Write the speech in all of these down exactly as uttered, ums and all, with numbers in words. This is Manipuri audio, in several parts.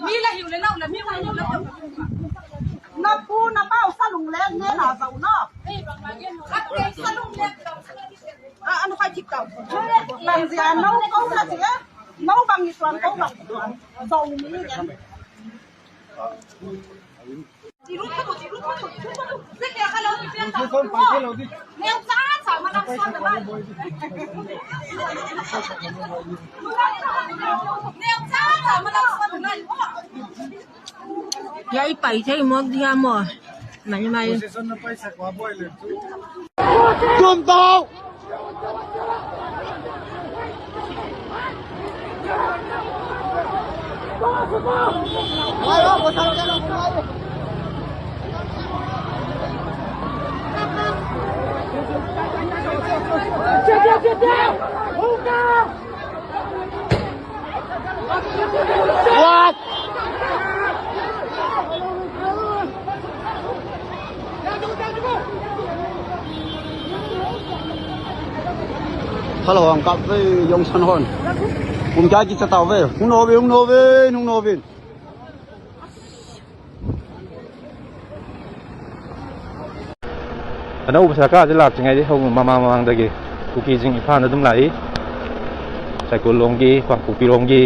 ꯃꯤ ꯂꯩ ꯍꯤꯎ ꯂꯩ ꯂꯧ ꯂꯝ ꯃꯤ ꯂꯩ ꯍꯤꯎ ꯂꯩ ꯂꯧ꯫ ꯅꯄꯨ ꯅꯄꯥꯎ ꯆꯠꯂꯨꯡꯂꯦ ꯅꯦ ꯂꯥ ꯇꯧꯅꯣ꯫ ꯑ, ꯑꯅ ꯈ꯭ꯋꯥꯏ ꯊꯤꯛ ꯇꯧ꯫ ꯂꯝꯁꯦ ꯅꯧ ꯀꯧꯅꯁꯦ꯫ ꯅꯧ ꯕꯪꯒꯤ ꯁ꯭ꯋꯥꯡ ꯀꯧ ꯕꯪꯒꯤ ꯁ꯭ꯋꯥꯡ꯫ ꯖꯧ ꯃꯤ ꯅꯦ꯫ Yai pai thei mok dia mo. Mai mai. Tum tau. What? Hello, ang kap ve yong san hon. Kum kya ki chata ve. Hung no ve, hung no ve, hung no ve. ꯑꯅꯧꯕ ꯁꯔꯀꯥꯔꯁꯦ ꯂꯥꯛꯇ꯭ꯔꯤꯉꯩꯗꯒꯤ ꯍꯧꯅ ꯃꯃꯥꯡ ꯃꯃꯥꯡꯗꯒꯤ ꯀꯨꯀꯤꯁꯤꯡ ꯏꯝꯐꯥꯜꯗ ꯑꯗꯨꯝ ꯂꯥꯛꯏ꯫ ꯁꯥꯏꯀꯨꯜꯂꯣꯝꯒꯤ, ꯀꯥꯡꯄꯣꯛꯄꯤꯔꯣꯝꯒꯤ,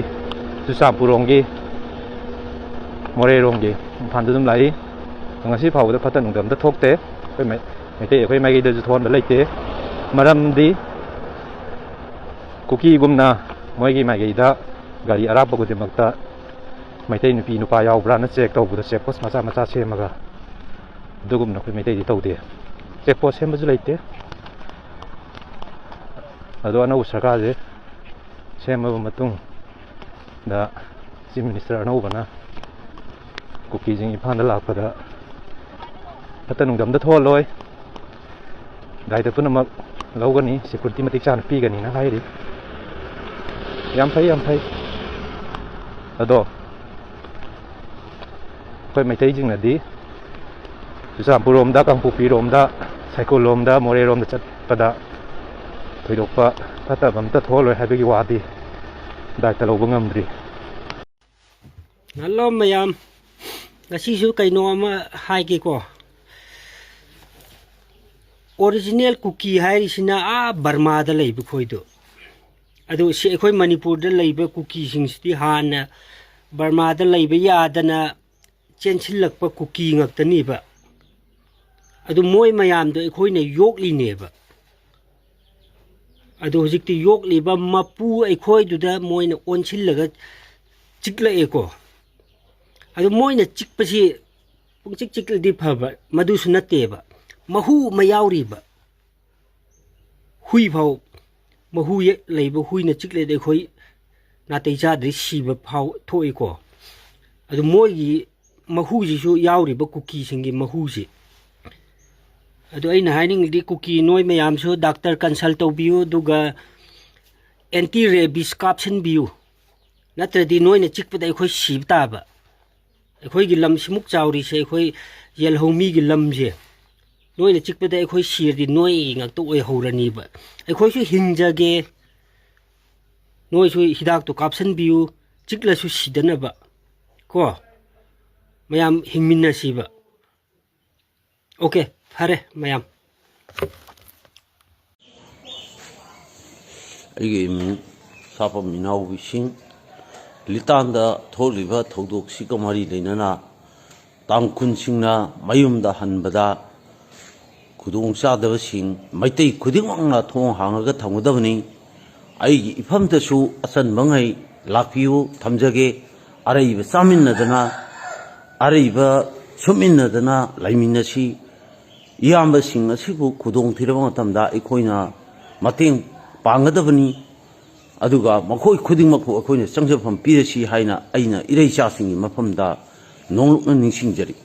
ꯆꯨꯔꯆꯥꯟꯄꯨꯔꯔꯣꯝꯒꯤ, ꯃꯣꯔꯦꯔꯣꯝꯒꯤ ꯏꯝꯐꯥꯜꯗ ꯑꯗꯨꯝ ꯂꯥꯛꯏ꯫ ꯉꯁꯤ ꯐꯥꯎꯕꯗ ꯐꯠꯇ ꯅꯨꯡꯗ ꯑꯝꯇ ꯊꯣꯛꯇꯦ꯫ ꯑꯩꯈꯣꯏ ꯃꯩ-, ꯃꯩꯇꯩ ꯑꯩꯈꯣꯏ ꯃꯥꯏꯀꯩꯗꯁꯨ ꯊꯣꯛꯍꯟꯕ ꯂꯩꯇꯦ꯫ ꯃꯔꯝꯗꯤ ꯀꯨꯀꯤꯒꯨꯝꯅ ꯃꯣꯏꯒꯤ ꯃꯥꯏꯀꯩꯗ ꯒꯥꯔꯤ ꯑꯔꯥꯞꯄ ꯈꯨꯗꯤꯡꯃꯛꯇ ꯃꯩꯇꯩ ꯅꯨꯄꯤ ꯅꯨꯄꯥ ꯌꯥꯎꯕ꯭ꯔꯥꯅ ꯆꯦꯛ ꯇꯧꯕꯗ ꯆꯦꯛ ꯄꯣꯁ ꯃꯆꯥ ꯃꯆꯥ ꯁꯦꯝꯃꯒ, ꯑꯗꯨꯒꯨꯝꯅ ꯑꯩꯈꯣꯏ ꯃꯩꯇꯩꯗꯤ ꯇꯧꯗꯦ꯫ ꯆꯦꯛ ꯄꯣꯁ ꯁꯦꯝꯕꯁꯨ ꯂꯩꯇꯦ꯫ ꯑꯗꯣ ꯑꯅꯧꯕ ꯁꯔꯀꯥꯔꯁꯦ ꯁꯦꯝꯃꯕ ꯃꯇꯨꯡꯗ ꯆꯤꯐ ꯃꯤꯅꯤꯁꯇꯔ ꯑꯅꯧꯕꯅ ꯀꯨꯀꯤꯁꯤꯡ ꯏꯝꯐꯥꯜꯗ ꯂꯥꯛꯄꯗ ꯐꯠꯇ ꯅꯨꯡꯗ ꯑꯝꯇ ꯊꯣꯛꯍꯜꯂꯣꯏ꯫ ꯗꯥꯏꯇ ꯄꯨꯝꯅꯃꯛ ꯂꯧꯒꯅꯤ, ꯁꯦꯀ꯭ꯌꯨꯔꯤꯇꯤ ꯃꯇꯤꯛ ꯆꯥꯅ ꯄꯤꯒꯅꯤꯅ ꯍꯥꯏꯔꯤ꯫ ꯌꯥꯝ ꯐꯩ, ꯌꯥꯝ ꯐꯩ꯫ ꯑꯗꯣ ꯑꯩꯈꯣꯏ ꯃꯩꯇꯩꯁꯤꯡꯅꯗꯤ ꯆꯨꯔꯆꯥꯟꯄꯨꯔꯔꯣꯝꯗ, ꯀꯥꯡꯄꯣꯛꯄꯤꯔꯣꯝꯗ, ꯁꯥꯏꯀꯨꯜꯂꯣꯝꯗ, ꯃꯣꯔꯦꯔꯣꯝꯗ ꯆꯠꯄꯗ ꯊꯣꯏꯗꯣꯛꯄ ꯐꯠꯇꯕ ꯑꯝꯇ ꯊꯣꯛꯍꯜꯂꯣꯏ ꯍꯥꯏꯕꯒꯤ ꯋꯥꯗꯤ ꯗꯥꯏꯇ ꯂꯧꯕ ꯉꯝꯗ꯭ꯔꯤ꯫ ꯍꯜꯂꯣ ꯃꯌꯥꯝ, ꯉꯁꯤꯁꯨ ꯀꯩꯅꯣ ꯑꯃ ꯍꯥꯏꯒꯦꯀꯣ꯫ ꯑꯣꯔꯤꯖꯤꯅꯦꯜ ꯀꯨꯀꯤ ꯍꯥꯏꯔꯤꯁꯤꯅ ꯑꯥ ꯕꯔꯃꯥꯗ ꯂꯩꯕ ꯈꯣꯏꯗꯣ꯫ ꯑꯗꯨ ꯁꯤ ꯑꯩꯈꯣꯏ ꯃꯅꯤꯄꯨꯔꯗ ꯂꯩꯕ ꯀꯨꯀꯤꯁꯤꯡꯁꯤꯗꯤ ꯍꯥꯟꯅ ꯕꯔꯃꯥꯗ ꯂꯩꯕ ꯌꯥꯗꯅ ꯆꯦꯟꯁꯤꯜꯂꯛꯄ ꯀꯨꯀꯤ ꯉꯥꯛꯇꯅꯦꯕ꯫ ꯑꯗꯨ ꯃꯣꯏ ꯃꯌꯥꯝꯗꯣ ꯑꯩꯈꯣꯏꯅ ꯌꯣꯛꯂꯤꯅꯦꯕ꯫ ꯑꯗꯨ ꯍꯧꯖꯤꯛꯇꯤ ꯌꯣꯛꯂꯤꯕ ꯃꯄꯨ ꯑꯩꯈꯣꯏꯗꯨꯗ ꯃꯣꯏꯅ ꯑꯣꯟꯁꯤꯜꯂꯒ ꯆꯤꯛꯂꯛꯑꯦꯀꯣ꯫ ꯑꯗꯨ ꯃꯣꯏꯅ ꯆꯤꯛꯄꯁꯤ ꯄꯨꯡꯆꯤꯛ ꯆꯤꯛꯂꯗꯤ ꯐꯕ, ꯃꯗꯨꯁꯨ ꯅꯠꯇꯦꯕ꯫ ꯃꯍꯨ ꯑꯃ ꯌꯥꯎꯔꯤꯕ꯫ ꯍꯨꯏ ꯐꯥꯎ ꯃꯍꯨ ꯌꯦ-, ꯂꯩꯕ ꯍꯨꯏꯅ ꯆꯤꯛꯂꯗꯤ ꯑꯩꯈꯣꯏ ꯅꯥꯇꯩ ꯆꯥꯗ꯭ꯔꯤ, ꯁꯤꯕ ꯐꯥꯎ ꯊꯣꯛꯏꯀꯣ꯫ ꯑꯗꯨ ꯃꯣꯏꯒꯤ ꯃꯍꯨꯁꯤꯁꯨ ꯌꯥꯎꯔꯤꯕ, ꯀꯨꯀꯤꯁꯤꯡꯒꯤ ꯃꯍꯨꯁꯤ꯫ ꯑꯗꯨ ꯑꯩꯅ ꯍꯥꯏꯅꯤꯡꯉꯤꯗꯤ ꯀꯨꯀꯤ ꯅꯣꯏ ꯃꯌꯥꯝꯁꯨ ꯗꯥꯛꯇꯔ ꯀꯟꯁꯜ ꯇꯧꯕꯤꯌꯨ, ꯑꯗꯨꯒ ꯑꯦꯟꯇꯤ ꯔꯦꯕꯤꯁ ꯀꯥꯞꯁꯤꯟꯕꯤꯌꯨ, ꯅꯠꯇ꯭ꯔꯗꯤ ꯅꯣꯏꯅ ꯆꯤꯛꯄꯗ ꯑꯩꯈꯣꯏ ꯁꯤꯕ ꯇꯥꯕ꯫ ꯑꯩꯈꯣꯏꯒꯤ ꯂꯝ ꯁꯤꯃꯨꯛ ꯆꯥꯎꯔꯤꯁꯦ, ꯑꯩꯈꯣꯏ ꯌꯦꯜꯍꯧꯃꯤꯒꯤ ꯂꯝꯁꯦ, ꯅꯣꯏꯅ ꯆꯤꯛꯄꯗ ꯑꯩꯈꯣꯏ ꯁꯤꯔꯗꯤ ꯅꯣꯏꯒꯤ ꯉꯥꯛꯇ ꯑꯣꯏꯍꯧꯔꯅꯤꯕ꯫ ꯑꯩꯈꯣꯏꯁꯨ ꯍꯤꯡꯖꯒꯦ, ꯅꯣꯏꯁꯨ ꯍꯤꯗꯥꯛꯇꯣ ꯀꯥꯞꯁꯤꯟꯕꯤꯌꯨ, ꯆꯤꯛꯂꯁꯨ ꯁꯤꯗꯅꯕ ꯀꯣ꯫ ꯃꯌꯥꯝ ꯍꯤꯡꯃꯤꯟꯅꯁꯤꯕ꯫ ꯑꯣꯀꯦ, ꯐꯔꯦ ꯃꯌꯥꯝ꯫ ꯑꯩꯒꯤ ꯏꯃꯤꯡ ꯁꯥꯄꯝ ꯏꯅꯥꯎꯕꯤ ꯁꯤꯡ꯫ ꯂꯤꯇꯥꯟꯗ ꯊꯣꯛꯂꯤꯕ ꯊꯧꯗꯣꯛꯁꯤꯒ ꯃꯔꯤ ꯂꯩꯅꯅ ꯇꯥꯡꯈꯨꯜꯁꯤꯡꯅ ꯃꯌꯨꯝꯗ ꯍꯟꯕꯗ ꯈꯨꯗꯣꯡꯆꯥꯗꯕꯁꯤꯡ ꯃꯩꯇꯩ ꯈꯨꯗꯤꯡꯃꯛꯅ ꯊꯣꯡ ꯍꯥꯡꯉꯒ ꯊꯝꯒꯗꯕꯅꯤ꯫ ꯑꯩꯒꯤ ꯏꯐꯝꯗꯁꯨ ꯑꯆꯟꯕꯉꯩ ꯂꯥꯛꯄꯤꯌꯨ, ꯊꯝꯖꯒꯦ꯫ ꯑꯔꯩꯕ ꯆꯥꯃꯤꯟꯅꯗꯅ, ꯑꯔꯩꯕ ꯁꯨꯞꯃꯤꯟꯅꯗꯅ ꯂꯩꯃꯤꯟꯅꯁꯤ꯫ ꯏꯌꯥꯝꯕꯁꯤꯡ ꯑꯁꯤꯕꯨ ꯈꯨꯗꯣꯡ ꯊꯤꯔꯕ ꯃꯇꯝꯗ ꯑꯩꯈꯣꯏꯅ ꯃꯇꯦꯡ ꯄꯥꯡꯒꯗꯕꯅꯤ꯫ ꯑꯗꯨꯒ ꯃꯈꯣꯏ ꯈꯨꯗꯤꯡꯃꯛꯄꯨ ꯑꯩꯈꯣꯏꯅ ꯆꯪꯖꯐꯝ ꯄꯤꯔꯁꯤ ꯍꯥꯏꯅ ꯑꯩꯅ ꯏꯔꯩꯆꯥꯁꯤꯡꯒꯤ ꯃꯐꯝꯗ ꯅꯣꯡꯂꯨꯛꯅ ꯅꯤꯡꯁꯤꯡꯖꯔꯤ꯫